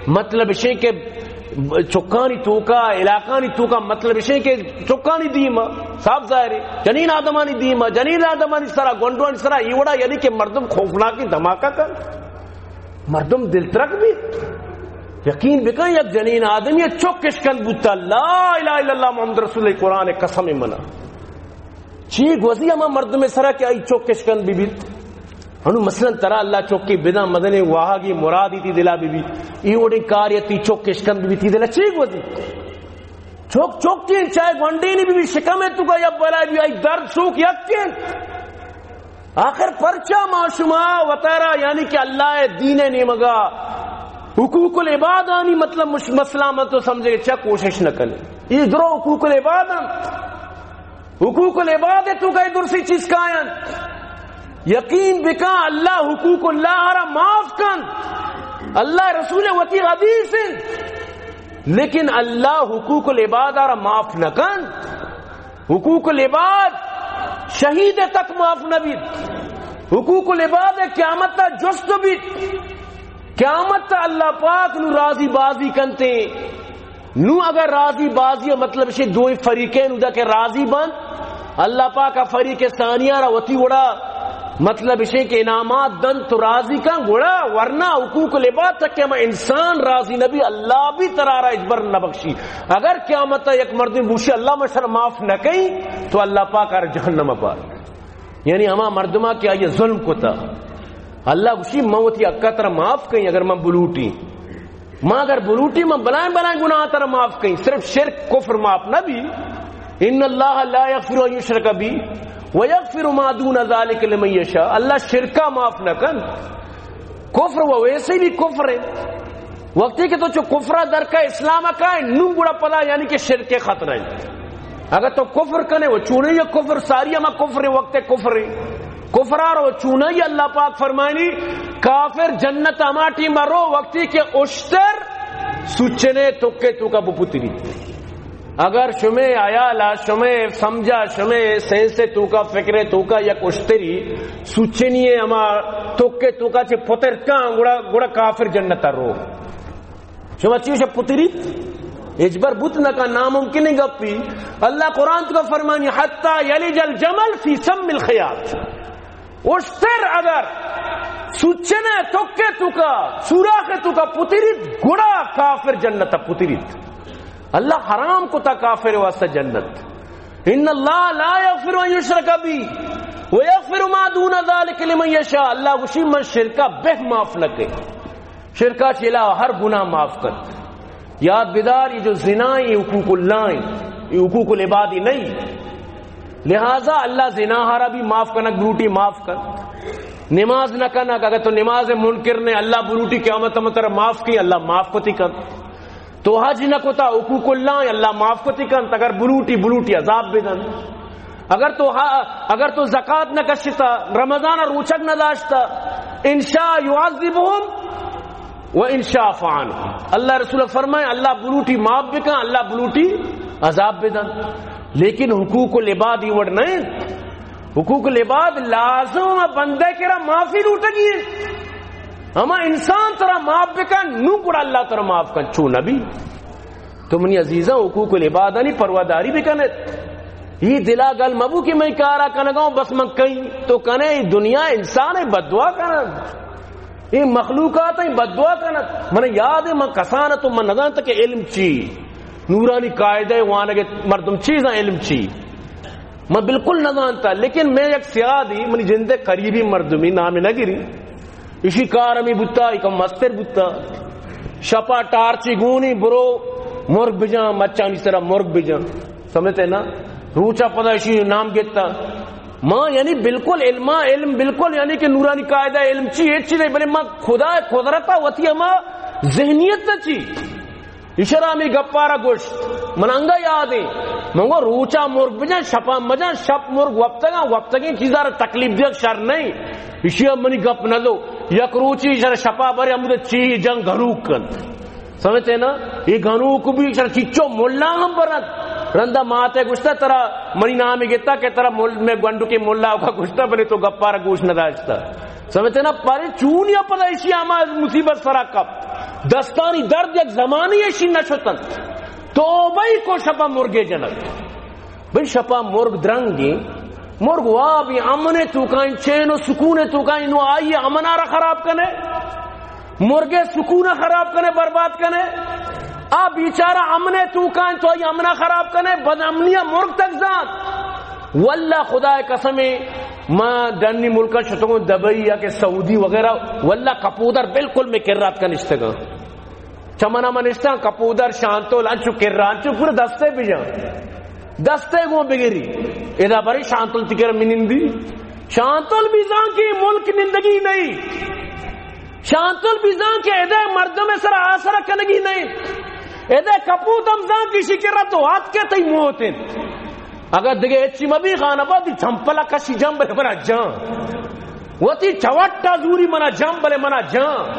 مطلب اشیں کہ چکانی توکا، علاقانی توکا مطلب اشیں کہ چکانی دیما، صاف ظاہر ہے، جنین آدمانی دیما، جنین آدمانی سرا، گونڈوانی سرا، ای وڑا یعنی کہ مردم خوفناکی دھماکہ کن۔ مردم دل ترک بیت۔ یقین بکن یک جنین آدمی چک اشکن بوتا، لا الہ الا اللہ محمد رسول اللہ، قرآن قسم منا۔ چی گوزی ہما مردم سرا کہ آئی چک اشکن بی بیت؟ ہنو مثلاً ترا اللہ چکی بداں مدنے واہگی مرادی تی دلا بی بیت۔ ای وڑیں کار یا تی چک اشکن بی بیت تی دلا چی گوزی؟ چک چک چین چاہے گونڈینی بی بیت شکم توکا یا بلا بی آئی درد سوک یک چین۔ آخر پرچا ما شما وتارا یعنی کہ اللہ دین نیمگا حقوق العبادانی مطلب مش-، مسئلہ من تو سمجھے چا کوشش نہ کنے۔ یہ درو حقوق العباد ہیں۔ حقوق العباد توکا درسی چیز کائن۔ یقین بکا اللہ حقوق اللہ را معاف کن۔ اللہ رسول وتی حدیث ہیں۔ لیکن اللہ حقوق العباد را معاف نہ کن۔ حقوق العباد شہید تک معاف نہ بیت۔ حقوق العباد قیامت تا جست بیت۔ قیامت تا اللہ پاک نو راضی بازی کنتے۔ نو اگر راضی بازی مطلب شے دوئی فریقین ادا کہ راضی بند، اللہ پاک فریق ثانیہ را وتی وڑا مطلب اشیں کہ انعامات دن تو راضی کن گڑا، ورنہ حقوق العباد تک کہ ہم انسان راضی نبی، اللہ بھی ترارا اجبر نہ بخشی۔ اگر قیامت یک مردم بوشی اللہ میں سر معاف نہ کئی تو اللہ پاک ہر جہنم پار۔ یعنی ہما مردمہ کہ آئی ظلم کتا، اللہ گوشی من وتی حقا ترا معاف کئی اگر من بلوٹی۔ ما اگر بلوٹی من بلائیں بلائیں گناہ ترا معاف کئی، صرف شرک کفر معاف نہ بی۔ ان اللہ لا یغفر ان یشرک بی ویغفر ما دون ذلک لمن یشاء۔ اللہ شرکا معاف نہ کن۔ کفر و ویسے بھی کفر ہے۔ وقتی کہ تو چو کفرا در کا اسلام کا ہے، نو گڑا پدا یعنی کہ شرک خطرہ ہے۔ اگر تو کفر کنے و چونے یا کفر ساری ہما کفر ہے، وقت کفر ہے۔ کفرار و چونائی اللہ پاک فرمائنی، کافر جنت ہما ٹیم رو وقتی کہ اشتر سوچنے توکے توکا بپتری۔ اگر شمے عیالا، شمے سمجھا، شمے سینسے توکا، فکرے توکا یک اشتری سوچنی ہے ہما توکے توکا چے پتر کان گڑا، گڑا کافر جنت رو۔ شما چی شپ پتریت؟ ہچبر بوت نہ کن، ناممکن گپی۔ اللہ قرآن توکا فرمانی، حتی یلج الجمل فی سم الخیاط۔ اشتر اگر سوچنہ توکے توکا، سوراخ توکا پتریت، گڑا کافر جنت پتریت۔ اللہ حرام کتا کافر واسطہ جنت۔ ان اللہ لا یغفر ان یشرک بی ویغفر ما دون ذلک لمن یشاء۔ اللہ گوشی من شرکا بہ معاف نہ کئی۔ شرکا چہ علاوہ ہر گناہ معاف کن۔ یاد بدار، یہ جو زنا ہیں، یہ حقوق اللہ ہیں، یہ حقوق العبادی نہیں۔ لہذا اللہ زنا ہارا بھی معاف کنگ بلوٹی معاف کن۔ نماز نہ کنگ، اگر تو نماز منکر نے، اللہ بلوٹی قیامت ہم ترا معاف کی، اللہ معاف کتی کن۔ تو حج نہ کتا، حقوق اللہ ہیں، اللہ معاف کتی کن۔ اگر بلوٹی، بلوٹی عذاب بدن۔ اگر تو ہا-، اگر تو زکات نہ کشتا، رمضان روچگ نہ داشتا، ان شاء یعذبهم و ان شاء عفا عنهم۔ اللہ رسول فرمائے، اللہ بلوٹی معاف بکن، اللہ بلوٹی عذاب بدن۔ لیکن حقوق العباد یہ وڑ نہیں۔ حقوق العباد لازم ہما بندہ کرا معافی لوٹگی انت۔ ہما انسان ترا معاف بکن، نو گڑا اللہ ترا معاف کن، چو نبی۔ تو منی عزیزاں، حقوق العبادانی پرواداری بکن ات۔ یہ دلا گل مبو کہ میں کارا کنگا ہوں، بس من کہیں تو کنے، دنیا انسان ہے، بددعا کنن۔ اے مخلوقات ایں، بددعا کنت۔ من یاد ہے، من کسان اتوں، من نزانتا کہ علم چی، نورانی قاعدہ وانگ مردم چیزاں، علم چی، من بالکل نزانتا۔ لیکن میں یک سیادی، منی جند قریبی مردمی، نام نہ گری، اشی کار ہمی بوتا، ایک مستر بوتا، شپا ٹارچی گونی، برو مرگ بجان، مچانی سرا مرگ بجان۔ سمجھتے نا؟ روچا پدا اشی نام گتا۔ ما یعنی بالکل علما، علم بالکل یعنی کہ نورانی قاعدہ علم چی، ہچ چی نہیں، بلے ما خدا قدرتا وتی ہما ذہنیت چی۔ اشرا ہمیں گپارا گوشت، من انگا یاد ہے، من گو روچا مرگ بجان، شپا مجان، شپ مرگ وپتگاں، وپتگیں چیزارا تکلیف دیگ شر نہیں۔ اشی منی گپ نہ دو، یک روچی اشرا شپا برے ہمود چی جنگ گھنوک کن۔ سمجھتے نا؟ یہ گھنوک بھی سر چچو ملا ہم برت۔ رندا ماتے گوشتا ترا منی نام گتا کہ ترا مل-، میں گنڈو کے ملا کا گوشتا، بلے تو گپارا گوش نہ داشتا۔ سمجھتے نا؟ پرے چونیا پدا اشی ہما مصیبت سرا کپ۔ دستانی درد یک زمانی اشی نہ شتن۔ توبہ کو شپا مرگے جنت۔ بھئی شپا مرگ درنگیں، مرگ وابیں، امن توکائیں، چین و سکون توکائیں، نو آئی امنا را خراب کنے، مرگ سکون خراب کنے، برباد کنے۔ آ بیچارہ امن توکائیں تو آئی امنا خراب کنے، بد امنی مرگ تک زان۔ واللہ خدا قسم، ما ڈنی ملکا شتگوں، دبئی یا کہ سعودی وغیرہ، واللہ کپودر بالکل میں کرات کا نشتگاں۔ چمنا من اشتاں کپودر شانتول انچو کرا، انچو پورا دستے بجان۔ دستے گوں بگری۔ ادا برے شانتول تکر منندی۔ شانتول بیزان کہ ملک نندگی نہیں۔ شانتول بیزان کہ ادا مردم سر آسر کنگی نہیں۔ ادا کپوت ہم زان کہ شکر تو ہاتھ کے تئی موتن۔ اگر دگہ ہچی مبی خان آباد، چمپلا کشی جان بلے منا جان۔ وتی چوٹا زوری منا جان بلے منا جان۔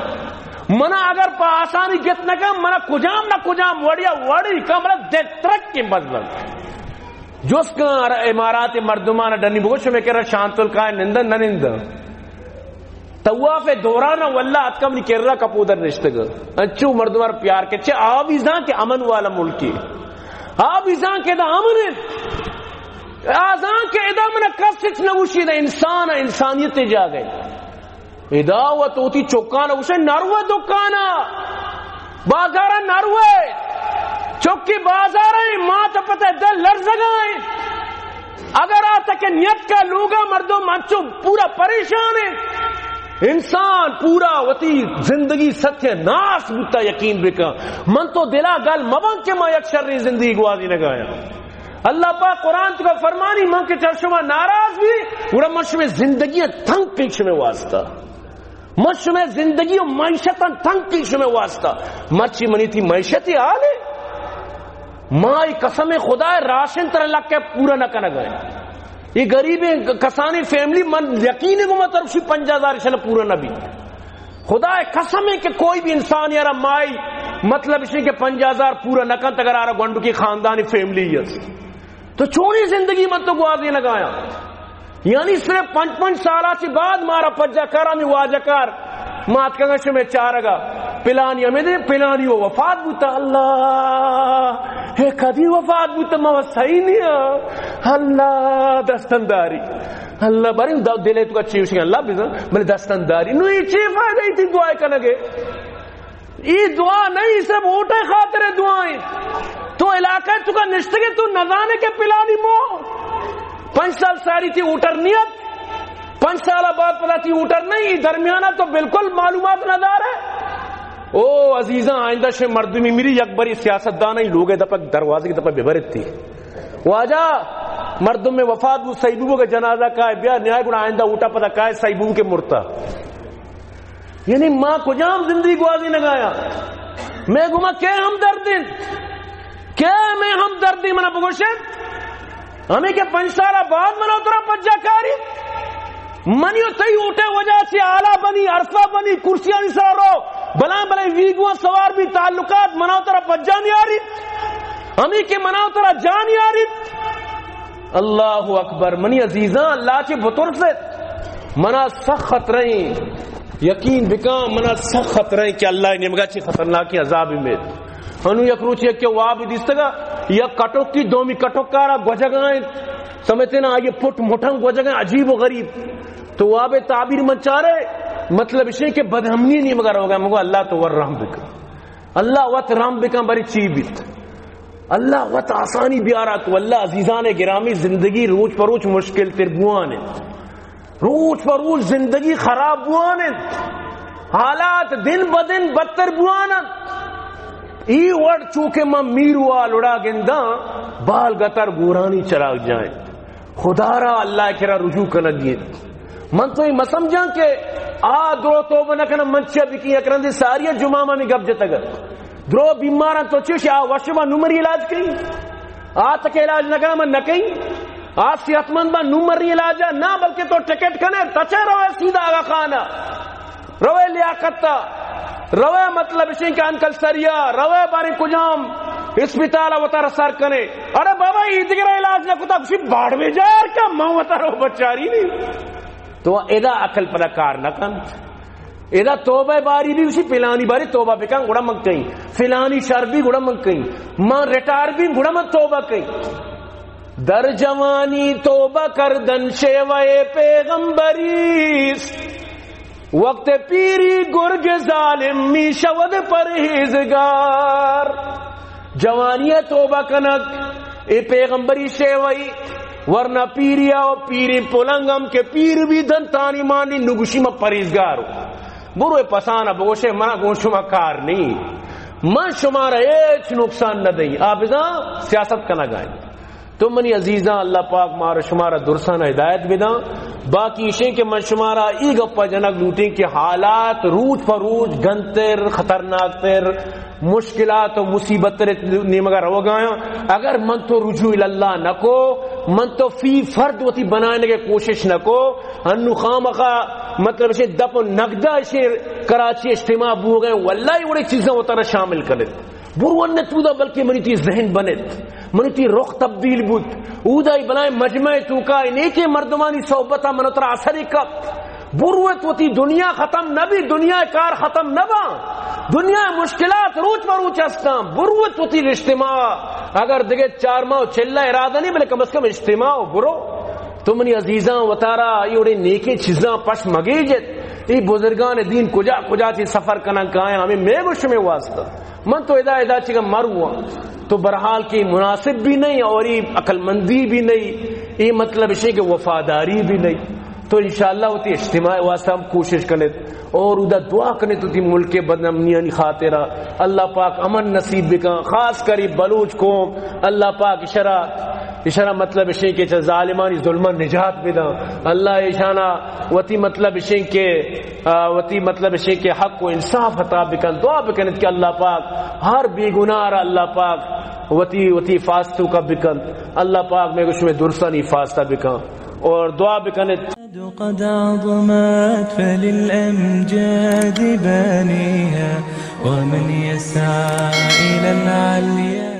منا اگر پہ آسانی گت نہ کن، منا کجام نہ کجام وڑیا وڑی کن، منا دے ترک کے بزن۔ جس کن امارات مردمان ڈنی بگوش میں کرا شانتول کائے نندن نہ نندن۔ طواف دوران واللہ اتکا منی کرا کپودر نشتگ۔ انچو مردمار پیار کے چہ آویزاں کہ امن والا ملکی۔ آویزاں کہ دا امن انت۔ آزاں کہ ادا من کس ہچ نگوشی، دا انسان انسانیت جاگہ۔ ادا و توتی چکان گوشے نروے دکانا، بازارا نروے۔ چکی بازار ہیں، مات پتہ دل لرزگا ہیں۔ اگر آ تک نیت کا لوگا مردم انچو پورا پریشان ہے۔ انسان پورا وتی زندگی ستیہ ناس بوتا، یقین بکن۔ من تو دلا گل مبن کہ ما یک شریں زندگی گوازی نگایا۔ اللہ پاک قرآن تو کا فرمانی، من کہ چر شما ناراض بھی، گڑا من شما زندگی تنگ کئی شما واسطہ۔ من شمئے زندگی و معیشتاں تنگ کن شمئے واسطہ۔ مرچی منی تئی معیشتی حال ہے۔ ما ای قسم خدا راشن ترا لکے پورا نہ کنگا۔ یہ غریبیں کسانی فیملی من یقین ہے کہ ما ترشی پنجاہ ہزار شل پورا نہ بی۔ خدا قسم ہے کہ کوئی بھی انسان یارا مائی مطلب اسی کہ پنجاہ ہزار پورا نہ کنت اگر آرا گونڈو کی خاندانی فیملی ہے۔ تو چونی زندگی من تو گوازی نگایا۔ یعنی صرف پنچ پنچ سالا چی بعد مارا پجا کار ہمی واجہ کار ما اتکگا شمے چارگا پلانی ہمیں دے پلانی وہ وفات بوتا۔ اللہ ہے کدی وفات بوتا ما صحیح نہیں۔ اللہ دستنداری۔ اللہ بارین دلے تو چیوشی اللہ بزن بلے دستنداری نو یہ چی فائدہ ہی تھی دعائے کنگے۔ ای دعا نہیں، صرف ووٹے خاطر دعا ہیں۔ تو علاقہ تو کا نشتگے تو نزانے کہ پلانی مو پنچ سال ساری تھی ووٹر نیت، پنچ سال بعد پتا تھی ووٹر نہیں، ای درمیانہ تو بالکل معلومات نہ دار ہے۔ او عزیزاں، آئندہ شے مردمی میری یک بری سیاست دان ہی لوگ دپک دروازے کی دپک ببرت تھی۔ واجہ مردم میں وفات بو، صحیح بو کہ جنازہ کا ہے، بیا نیائے گڑا آئندہ ووٹا پتا کا ہے، صحیح بو کہ مرتا۔ یعنی ما کجام زندگی گوازی نگایا؟ میں گما کہ ہم درد انت؟ کہ میں ہم دردی منا بگوشن؟ ہمیں کہ پنچ سال بعد منا اترا پجا کاری؟ منی و تئی اوٹے وجہ سے آلا بنی، عرفہ بنی، کرسیانی سر رو، بلائیں بلائیں ویگواں سوار بھی تعلقات منا اترا پجا نیاری؟ ہمیں کہ منا اترا جان یاری؟ اللہ اکبر۔ منی عزیزاں، اللہ چہ بترس ات۔ منا سخت خطرہ ایں، یقین بکن، منا سخت خطرہ ایں کہ اللہ نیمگا چہ خطرناکیں عذاب میت۔ انو یک روچ یک کہ واب دیستگا، یک کٹوکی دومی کٹوکارا گوجگا ایں، سمجھتے نا، آئی پٹ مٹھن گوجگا ایں، عجیب و غریب۔ تو واب تعبیر من چارے، مطلب اشیں کہ بدامنی نیمگا روگا، مگو اللہ تو ور رحم بکن۔ اللہ وت رحم بکن، بری چی بیت؟ اللہ وت آسانی بیارا تو۔ اللہ عزیزان گرامی، زندگی روچ پہ روچ مشکل تر بوان انت، روچ پہ روچ زندگی خراب بوان انت، حالات دن بہ دن بدتر بوان انت۔ ای وڑ چونکہ من میروا لڑا گنداں، بال گتر گورانی چراگ جائیں۔ خدا را اللہ کرا رجوع کنگی انت۔ من تو اے مسمجھاں کہ آ درو توبہ نہ کناں، من چیا بکی؟ یک رندے ساری جمعہ ما ہمے گپ جتگ ات۔ درو بیماراں تو چوش آ وش با نوں مری علاج کئی؟ آ تک علاج نہ کناں من نہ کئی؟ آ صحت مند با نوں مری علاج نہ، بلکہ تو ٹکٹ کنے تچے روے سیدھا آغا خانہ۔ روے لیاقت تا، روے مطلب اشیں کہ انکل سریا، روے بارے کجام اسپتال وتارا سر کنے۔ ارے بابا، ای دگرا علاج نہ کتا، کسی باڑ میں جا یار، کیا ماں وتارا بچاری نہیں۔ تو ادا عقل پدا کار نہ کن۔ ادا توبہ باری بھی اسی پلانی باری توبہ بکن، گڑا من کہیں۔ پلانی شر بھی گڑا من کہیں۔ من ریٹائر بھی گڑا من توبہ کہیں۔ در جوانی توبہ کردن شیوہ پیغمبری است۔ وقت پیری گرگ ظالم می‌شود پرہیزگار۔ جوانی ءَ توبہ کنگ، اے پیغمبری شیوہ ای، ورنہ پیری ءَ و پیری پلنگ ہم کہ پیر بی دنتانی مانی نگوشی ما پرہیزگار۔ برو اے پسانہ بگوشے، منا گوں شما کار نہیں، من شمارا ہچ نقصان نہ دیں۔ آ بزاں سیاست کنگ ءَ انت۔ تو منی عزیزاں، اللہ پاک مارا شمارا درساں ہدایت بداں۔ باقی اشیں کہ من شمارا ای گپا جنگ لوٹیں کہ حالات روچ پہ روچ گنتر، خطرناک تر، مشکلات و مصیبت تر نیمگا روگایاں۔ اگر من تو رجوع اللہ نہ کو، من تو فی فرد وتی بنائنگے کوشش نہ کو، انو خامخا مطلب اشیں دپ و نگدا اشیں کراچی اجتماع بوگئے، واللہ وڑے چیزاں وتارا شامل کنت۔ برو انت اودا، بلکہ منی تی ذہن بنت، منی تی رخ تبدیل بوت۔ اودا ای بلائیں مجمع توکا ای نیکیں مردمانی صحبتا من ترا اثر کپت۔ برو ات وتی دنیا ختم نہ بی، دنیا کار ختم نہ با۔ دنیا مشکلات روچ پہ روچ ہستاں۔ برو ات وتی اجتماع، اگر دگہ چار ماہ و چلہ ارادہ نہیں، بلے کم از کم اجتماع و برو۔ تو منی عزیزاں، وتارا ای وڑے نیکیں چیزاں پش مگیجت۔ ای بزرگان دین کجا کجا چی سفر کنن کائیں، ہمیں میں گو شمے واسطہ۔ من تو ادا ادا چکا مرواں، تو برحال کہ مناسب بھی نہیں اور یہ عقل مندی بھی نہیں، یہ مطلب اشیں کہ وفاداری بھی نہیں۔ تو انشاءاللہ وتی اجتماع واسطہ ہم کوشش کنت اور ادا دعا کنت وتی ملک بدامنیانی خاطرہ۔ اللہ پاک امن نصیب بکن، خاص کر یہ بلوچ قوم، اللہ پاک اشرا، اشرا مطلب اشیں کہ چہ ظالمانی ظلماں نجات بدن۔ اللہ اشانا وتی مطلب اشیں کہ آ، وتی مطلب اشیں کہ حق و انصاف عطا بکن۔ دعا بکنت کہ اللہ پاک ہر بے گناہ را اللہ پاک وتی، وتی حفاظت توکا بکن۔ اللہ پاک میں شمے درستانی حفاظت بکن اور دعا بکنت۔ قد عظمت فللأمجاد بانيها، ومن يسعى إلى العليا